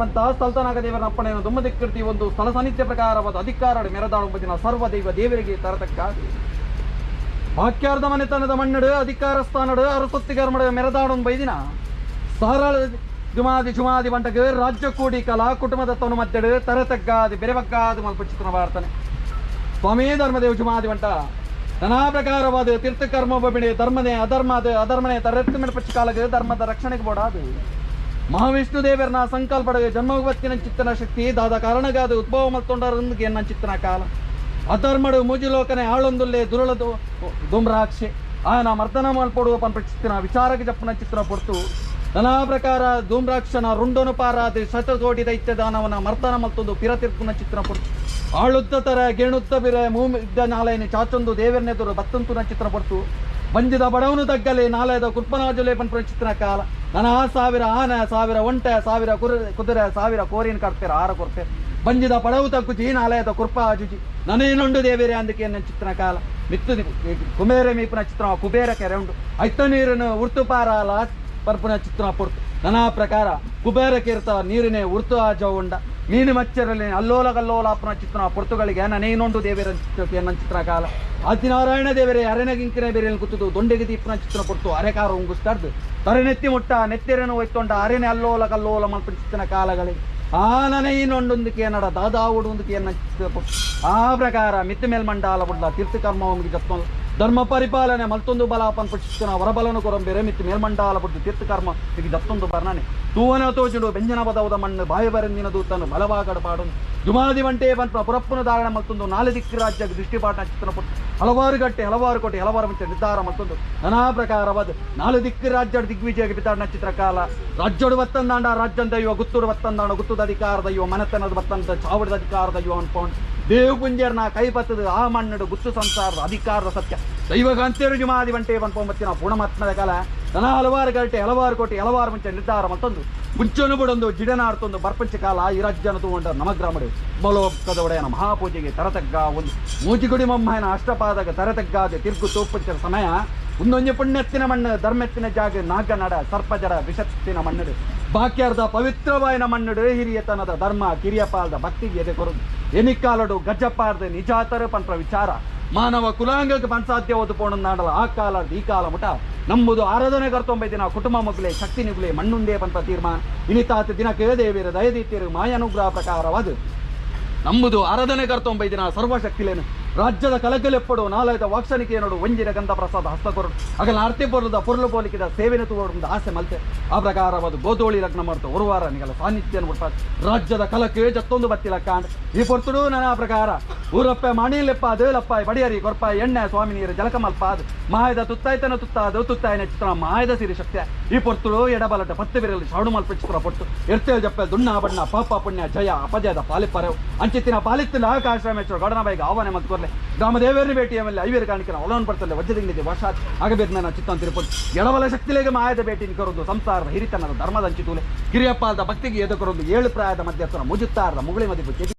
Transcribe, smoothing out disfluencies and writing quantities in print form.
ಬಂತ ಸ್ಥಳತನಾಗ ದೇವರ ಅಪ್ಪಣೆಯನ್ನು ದುಮ್ಮದಿಕ್ಕಿರ್ತಿ ಒಂದು ಸ್ಥಳ ಸಾನ್ನಿಧ್ಯ ಪ್ರಕಾರವಾದ ಅಧಿಕಾರ ಮೆರೆದಾಡುವ ಸರ್ವ ದೈವ ದೇವರಿಗೆ ತರತಕ್ಕ ವಾಕ್ಯಾರ್ಧ ಮನೆತನದ ಮಣ್ಣಡು ಅಧಿಕಾರ ಸ್ಥಾನಡು ಅರಸೊತ್ತಿಗರ್ಮಡ ಮೆರೆದಾಡೊಂದು ಬೈದಿನ ಸಾರಾಳ ಜುಮಾದಿ ಜುಮಾದಿ ಬಂಟಗ ರಾಜ್ಯ ಕೂಡಿ ಕಲಾ ಕುಟುಂಬದ ತನು ಮತ್ತೆಡು ತರತಗ್ಗಾದಿ ಬೆರೆಬಗ್ಗಾದು ಮಲ್ಪ ಚಿತ್ರಣ ಬಾರ್ತಾನೆ ಸ್ವಾಮಿ ಧರ್ಮದೇವ ಜುಮಾದಿ ಬಂಟ ನಾನಾ ಪ್ರಕಾರವಾದ ತೀರ್ಥಕರ್ಮ ಬಿಡಿ ಧರ್ಮನೇ ಅಧರ್ಮದ ಅಧರ್ಮನೇ ತರೆತ್ತು ಮೆಣಪಚ್ಚ ಕಾಲಕ್ಕೆ ಧರ್ಮದ ರಕ್ಷಣೆಗೆ ಬೋಡಾದು ಮಹಾವಿಷ್ಣು ದೇವರನ ಸಂಕಲ್ಪಡ ಜನ್ಮವತ್ತಿನ ಚಿತ್ತನ ಶಕ್ತಿ ದಾದ ಕಾರಣಗಾದ ಉದ್ಭವ ಮಲ್ತೊಂಡರಂದಿಗೆ ನನ್ನ ಚಿತ್ತನ ಕಾಲ ಅಧರ್ಮಡು ಮುಜುಲೋಕನೆ ಆಳೊಂದುಲ್ಲೆ ದುರುಳದು ಧೂಮ್ರಾಕ್ಷೆ ಆಯನ ಮರ್ದನ ಮಲ್ಪೊಡುವ ಪನ್ಪ ಚಿತ್ತಿನ ವಿಚಾರಕ್ಕೆ ಜಪ್ಪನ ಚಿತ್ರ ಪೊರ್ತು ನಾನಾ ಪ್ರಕಾರ ಧೂಮ್ರಾಕ್ಷನ ರುಂಡನು ಪಾರಾದ ಶತಕೋಟಿ ದೈತ್ಯ ದಾನವನ ಮರ್ದನ ಮಲ್ತೊಂದು ಪಿರತಿರ್ಪುನ ಚಿತ್ರ ಪೊರ್ತು ಆಳುದ್ದ ತರ ಗೇಣುತ್ತ ಬಿರೆ ಮೂಮಿದ್ದ ನಾಲಯನ ಚಾಚೊಂದು ದೇವರನೆದುರು ಬತ್ತಂತುನ ಚಿತ್ರ ಪೊರ್ತು ಬಂಜಿದ ಬಡವನು ತಗ್ಗಲೆ ನಾಲಯದ ಕುರ್ಪನಾಜುಲೆ ಪನ್ಪುನ ಚಿತ್ರ ಕಾಲ ನಾನಾ ಸಾವಿರ ಆನೆ ಸಾವಿರ ಒಂಟೆ ಸಾವಿರ ಕುದುರೆ ಸಾವಿರ ಕೋರಿನ ಕಟ್ತೇರ ಆರ ಕೊರ್ತೆ ಬಂಜಿದ ಪಡವು ತಗ್ಗುಜಿ ನಾಲಯದ ಕುರ್ಪ ಆಜುಜಿ ನನೇನುಂಡು ದೇವೇರೆ ಅಂದಕ್ಕೆ ನನ್ನ ಚಿತ್ರ ಕಾಲ ಮಿತ್ತು ಕುಬೇರ ಮೀಪುನ ಚಿತ್ರ ಕುಬೇರ ಕೆರೆ ಉಂಡು ಐತ ನೀರನ್ನು ಉರ್ತುಪಾರಾಲ ಪರ್ಪುನ ಚಿತ್ರ ಪೊರ್ತು ನಾನಾ ಪ್ರಕಾರ ಕುಬೇರ ಕೀರ್ತ ನೀರಿನೇ ಉರ್ತು ಆಜ ಉಂಡ ಮೀನು ಮಚ್ಚರಲ್ಲಿ ಅಲ್ಲೋಲ ಕಲ್ಲೋಲಾಪನ ಚಿತ್ರ ಪೊರ್ತುಗಳಿಗೆ ನನೇನುಂಡು ದೇವೇರ ನನ್ನ ಚಿತ್ರ ಕಾಲ ಆದಿನಾರಾಯಣ ದೇವರೇ ಅರೆನಗಿಂಕಿನ ಬೇರೆ ಕೂತದು ದೊಂಡೆಗೆ ದೀಪನ ಚಿತ್ರ ಪೊರ್ತು ಅರೆಕಾರ ಉಂಗುಸ್ತಾರ್ದು ತರೆನೆತ್ತಿ ಮುಟ್ಟ ನೆತ್ತಿರನ್ನು ಒಯ್ತೊಂಡ ಅರೆನೆ ಅಲ್ಲೋಲ ಕಲ್ಲೋಲ ಮಲ್ಪನ ಚಿತ್ರನ ಕಾಲಗಳಿಗೆ ಆ ನನೈನೊಂಡೊಂದಕ್ಕೆ ನಡ ದಾದಾವುಡೊಂದಕ್ಕೆ ಆ ಪ್ರಕಾರ ಮಿತ್ತು ಮೇಲ್ಮಂಡಾಲ ಬುಡ್ಲ ತೀರ್ಥಕರ್ಮ ಜಪ್ತೊಂದು ಧರ್ಮ ಪರಿಪಾಲನೆ ಮಲ್ತೊಂದು ಬಲ ಪನ್ಪಚಿತ್ತನ ವರಬಲನು ಕೊರಂಬೇರೆ ಮಿತ್ತು ಮೇಲ್ಮಂಡಾಲ ಬುಡ್ಡು ತೀರ್ಥಕರ್ಮ ಈಗ ಜಪ್ತೊಂದು ಬರ್ಣನೆ ತೂವನ ತೋಜುಡು ವ್ಯಂಜನ ಪದವದ ಮಣ್ಣು ಬಾಯಿ ಬರಂದಿನ ದೂತನು ಬಲವಾಗಡ ಪಾಡೊಂದು ಜುಮಾದಿ వంటే ಪನ್ಪ ಪುರಪ್ಪನ ಧಾರಣ ಮಲ್ತೊಂದು ನಾಲೆ ದಿಕ್ಕು ರಾಜ್ಯ ದೃಷ್ಟಿಪಾಠ ಚಿತ್ರನ ಪುಟ್ಟು ಹಲವಾರು ಗಟ್ಟೆ ಹಲವಾರು ಕೋಟಿ ಹಲವಾರು ಮುಂಚೆ ನಿರ್ಧಾರ ಮಲ್ತೊಂದು ನಾನಾ ಪ್ರಕಾರವಾದ ನಾಲು ದಿಕ್ಕು ರಾಜ್ಯದ ದಿಗ್ವಿಜಯ ಬಿತಾಡಿನ ಚಿತ್ರಕಾಲ ರಾಜ್ಯೋಡು ಬತ್ತಂದಾಂಡ ರಾಜ್ಯದ ದೈವ ಗುತ್ತೂರು ಬತ್ತಂದಾಂಡ ಗುತ್ತದ ಅಧಿಕಾರ ದೈವ ಮನೆತನದ ಬತ್ತಂದ ಚಾವಡದ ಅಧಿಕಾರ ದೈವ ಅನ್ಕೊಂಡು ದೇವಪುಂಜರ್ನ ಕೈ ಬತ್ತದ ಆ ಮಣ್ಣಡು ಗುತ್ತು ಸಂಸಾರದ ಅಧಿಕಾರದ ಸತ್ಯ ದೈವ ಕಾಂತೇರು ಜುಮಾದಿ వంటే ಪನ್ಪೊಂಬತ್ತಿನ ಪೂರ್ಣಮಾತ್ಮದ ಕಾಲ ನಾನಾ ಹಲವಾರು ಗಂಟೆ ಹಲವಾರು ಕೋಟಿ ಹಲವಾರು ಮುಂಚೆ ನಿರ್ಧಾರ ಮಲ್ತೊಂದು ಮುಂಚೆನು ಬಿಡೊಂದು ಜಿಡನಾಡ್ತೊಂದು ಬರ್ಪಂಚ ಕಾಲ ಈ ರಾಜ್ಯನ ತಗೊಂಡ ನಮಗ್ರಾಮಡು ಬಲೋಕ್ಕದ ಒಡೆಯನ ಮಹಾಪೂಜೆಗೆ ತರತಗ್ಗ ಒಂದು ಮೂಜಿಗುಡಿ ಮಮ್ಮನ ಅಷ್ಟಪಾದಾಗ ತರತಗ್ಗಾದೆ ತಿರ್ಗು ತೋಪಂಚರ ಸಮಯ ಒಂದೊಂದು ಪುಣ್ಯತ್ತಿನ ಮಣ್ಣು ಧರ್ಮೆತ್ತಿನ ಜಾಗ ನಾಗನಡ ಸರ್ಪಜಡ ವಿಷತ್ತಿನ ಮಣ್ಣು ಬಾಕ್ಯಾರ್ದ ಪವಿತ್ರವಾಯಿನ ಮಣ್ಣುಡು ಹಿರಿಯತನದ ಧರ್ಮ ಕಿರಿಯಪಾಲದ ಭಕ್ತಿಗೆ ಎದೆ ಕೊರದು ಎನಿಕಾಲಡು ಗಜಪಾರ್ದ ನಿಜಾತರ ಪಂತ್ರ ವಿಚಾರ ಮಾನವ ಕುಲಾಂಗಕ್ಕೆ ಪಂಚಾಧ್ಯ ಓದುಪೋಣಂದಾಡಲ ಆ ಕಾಲ ಈ ಕಾಲ ಮುಟ ನಂಬುದು ಆರಾಧನೆ ಕರ್ತೊಂಬೈದಿನ ಕುಟುಂಬ ಮಗುಲೆ ಶಕ್ತಿ ನಿಗುಲೆ ಮಣ್ಣುಂದೇ ಪಂತ ತೀರ್ಮಾನ ಇನಿತಾತ ದಿನಕ್ಕೆ ದೇವಿರ ದಯದೀತಿರು ಮಾಯಾನುಗ್ರಹ ಪ್ರಕಾರವಾದ ನಂಬುದು ಆರಾಧನೆ ಕರ್ತೊಂಬೈದಿನ ಸರ್ವಶಕ್ತಿಲೇನು ರಾಜ್ಯದ ಕಲಕಲೆಪ್ಪಡು ನಾಲಯದ ವಾಕ್ಷಣಿಕೆ ನೋಡು ಒಂಜಿನ ಗಂಧ ಪ್ರಸಾದ ಹಸ್ತಕೊರಡು ಅಗಲ ಆರ್ತಿ ಪೊರ್ಲದ ಪೊರ್ಲು ಪೋಲಿಕಿದ ಸೇವೆನ ತೂವಡು ಆಸೆ ಮಲ್ತೆ ಆ ಪ್ರಕಾರವಾದ ಗೋಧೋಳಿ ಲಗ್ನ ಮಾಡ್ತು ಒರುವಾರ ನಿಗಲ ಸಾನ್ನಿಧ್ಯ ಮುಟ್ಪ ರಾಜ್ಯದ ಕಲಕೆ ಜತ್ತೊಂದು ಬತ್ತಿಲ ಕಾಂಡ್ ಈ ಪೊರ್ತುಡು ನನ್ನ ಪ್ರಕಾರ ಊರಪ್ಪೆ ಮಣಿಲೆಪ್ಪ ದೇಲಪ್ಪ ಬಡಿಯರಿ ಕೊರ್ಪ ಎಣ್ಣೆ ಸ್ವಾಮಿ ನೀರು ಜಲಕಮಲ್ಪ ಅದು ಮಾಯದ ತುತ್ತಾಯ್ತನ ತುತ್ತಾದು ತುತ್ತಾಯನ ಚಿತ್ರ ಮಾಯದ ಸಿರಿ ಶಕ್ತಿ ಈ ಪೊರ್ತುಡು ಎಡಬಲಟ ಪತ್ತು ಬಿರಲಿ ಶಾಡು ಮಲ್ಪ ಚಿತ್ರ ಪೊರ್ತು ಎರ್ತೇಲ್ ಜಪ್ಪೆ ದುಣ್ಣ ಬಣ್ಣ ಪಾಪ ಪುಣ್ಯ ಜಯ ಅಪಜಯದ ಪಾಲಿಪ್ಪರೆವು ಅಂಚಿತ್ತಿನ ಪಾಲಿತ್ತಿನ ಆಕಾಶ ಗಡನಬೈಗೆ ಆಹ್ವಾನ ಮತ್ಕೊರ್ಲೆ ಗ್ರಾಮದೇವರನ್ನ ಭೇಟಿಯ ಮೇಲೆ ಐವೇರು ಕಾಣಿಕೆ ಒಲವನ್ ಪಡ್ತಲ್ಲ ವಜ್ರದಿಂಗಿದೆ ವಶಾತ್ ಆಗಬೇಕು ನನ್ನ ಚಿತ್ತ ತಿರುಪತಿ ಎಡಬಲ ಶಕ್ತಿಲೇಗೆ ಮಾಯದ ಭೇಟಿ ಕರೊಂದು ಸಂಸಾರದ ಹಿರಿತನದ ಧರ್ಮದ ಅಂಚಿತೂಲೆ ಕಿರಿಯಪ್ಪಾದ ಭಕ್ತಿಗೆ ಎದುಕೊರೊಂದು ಏಳು ಪ್ರಾಯದ ಮಧ್ಯಸ್ಥನ ಮುಜುತ್ತಾರದ ಮುಗುಳಿ ಮದಿಪು.